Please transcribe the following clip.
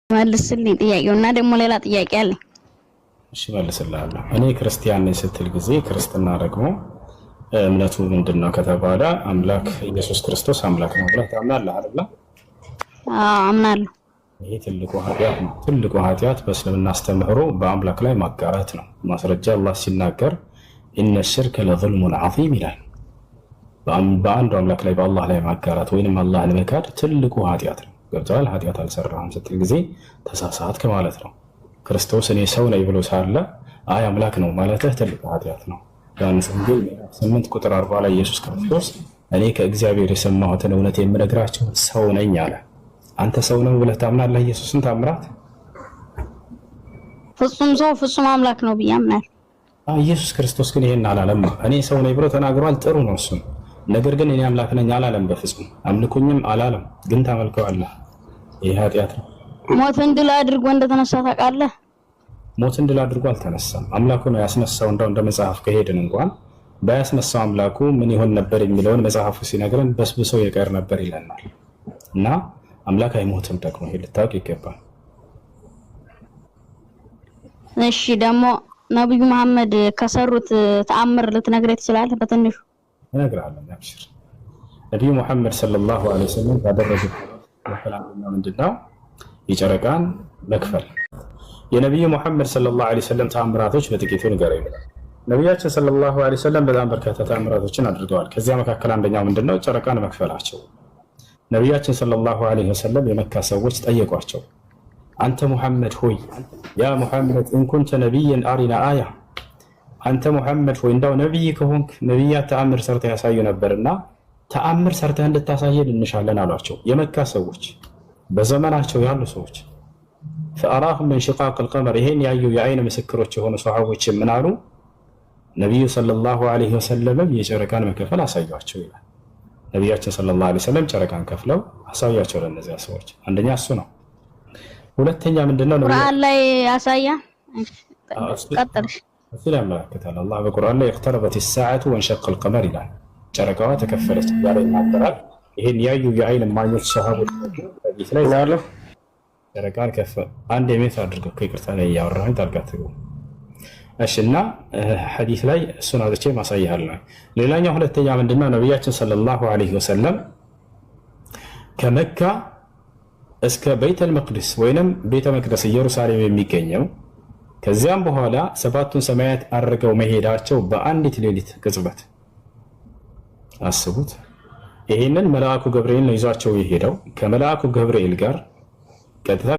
መልስልኝ ጥያቄው እና ደግሞ ሌላ ጥያቄ አለኝ። እሺ መልስልሃለሁ። እኔ ክርስቲያን ነኝ ስትል ጊዜ ክርስትና ደግሞ እምነቱ ምንድን ነው ከተባለ አምላክ ኢየሱስ ክርስቶስ አምላክ ነው ብለህ ታምናለህ አይደለ? አዎ አምናለሁ። ይሄ ትልቁ ኃጢአት ነው። ትልቁ ኃጢአት በእስልምና አስተምህሮ በአምላክ ላይ ማጋራት ነው። ማስረጃ አላህ ሲናገር إن الشرك لظلم عظيم ይላል። በአንዱ አምላክ ላይ በአላህ ላይ ማጋራት ወይንም አላህን መካድ ትልቁ ኃጢአት ነው። ገብተዋል። ኃጢአት አልሰራህም ስትል ጊዜ ተሳሳትክ ማለት ነው። ክርስቶስ እኔ ሰው ነኝ ብሎ ሳለ አይ አምላክ ነው ማለትህ ትልቁ ኃጢአት ነው። ዮሐንስ ወንጌል ምዕራፍ 8 ቁጥር 40 ላይ ኢየሱስ ክርስቶስ እኔ ከእግዚአብሔር የሰማሁትን እውነት የምነግራቸው ሰው ነኝ አለ። አንተ ሰው ነው ብለህ ታምናለህ? ኢየሱስን ታምራት ፍጹም ሰው ፍጹም አምላክ ነው ብዬ አምናለሁ። ኢየሱስ ክርስቶስ ግን ይሄን አላለም። እኔ ሰው ነኝ ብሎ ተናግሯል። ጥሩ ነው እሱም። ነገር ግን እኔ አምላክ ነኝ አላለም። በፍጹም አምልኩኝም አላለም። ግን ታመልከዋለህ። ይህ ኃጢአት ነው። ሞትን ድል አድርጎ እንደተነሳ ታውቃለህ? ሞትን ድል አድርጎ አልተነሳም። አምላኩ ነው ያስነሳው። እንደው እንደ መጽሐፍ ከሄድን እንኳን ባያስነሳው አምላኩ ምን ይሆን ነበር የሚለውን መጽሐፉ ሲነግረን በስብሰው የቀር ነበር ይለናል። እና አምላክ አይሞትም ደግሞ ይሄ ልታውቅ ይገባል። እሺ ደግሞ ነብዩ መሐመድ ከሰሩት ተአምር ልትነግረኝ ትችላለህ? በትንሹ። እነግርሃለሁ። አብሽር። ነቢዩ ሙሐመድ صلى الله عليه وسلم ካደረጉት መካከል አንደኛው ምንድን ነው? የጨረቃን መክፈል። የነቢዩ ሙሐመድ صلى الله عليه وسلم ተአምራቶች በጥቂቱ ንገረኝ። ነቢያችን صلى الله عليه وسلم በጣም በርካታ ተአምራቶችን አድርገዋል። ከዚያ መካከል አንደኛው ምንድን ነው? ጨረቃን መክፈላቸው። ነቢያችን صلى الله عليه وسلم የመካ ሰዎች ጠየቋቸው። አንተ ሙሐመድ ሆይ፣ يا محمد إن كنت نبيا أرنا آية፣ አንተ ሙሐመድ ሆይ እንዳው ነቢይ ከሆንክ ነቢያት ተአምር ሰርተህ ያሳዩ ነበርና ተአምር ሰርተህ እንድታሳየን እንሻለን አሏቸው። የመካ ሰዎች፣ በዘመናቸው ያሉ ሰዎች። فأراهم انشقاق القمر፣ ይሄን ያዩ የአይን ምስክሮች የሆኑ ሰሃቦች ምን አሉ? ነቢዩ صلى الله عليه وسلم ም የጨረቃን መከፈል አሳዩቸው ይላል። ነቢያችን صلى الله عليه وسلم ጨረቃን ከፍለው አሳያቸው ለእነዚያ ሰዎች። አንደኛ እሱ ነው። ሁለተኛ ምንድነው? ቁርአን ላይ ያሳያ። ቀጥልሽ። እሱን ያመላክታል። አላህ በቁርአን ላይ اقتربت الساعة وانشق القمر ይላል። ጨረቃዋ ተከፈለች እያለ ይናገራል። ይህን ያዩ የአይን እማኞች ሰሃቦች ሐዲስ ላይ ጨረቃን ከፈ አንድ የሜት አድርገው ከይቅርታ ላይ እያወራሁኝ ጣልቃ ትግቡ። እሺ እና ሐዲስ ላይ እሱን አውጥቼ ማሳይሃለሁ። ሌላኛው ሁለተኛ ምንድነው? ነቢያችን صلى الله عليه وسلم ከመካ እስከ ቤተል መቅደስ ወይንም ቤተ መቅደስ ኢየሩሳሌም የሚገኘው ከዚያም በኋላ ሰባቱን ሰማያት አድርገው መሄዳቸው በአንዲት ሌሊት ቅጽበት አስቡት። ይህንን መልአኩ ገብርኤል ነው ይዟቸው የሄደው። ከመልአኩ ገብርኤል ጋር ቀጥታ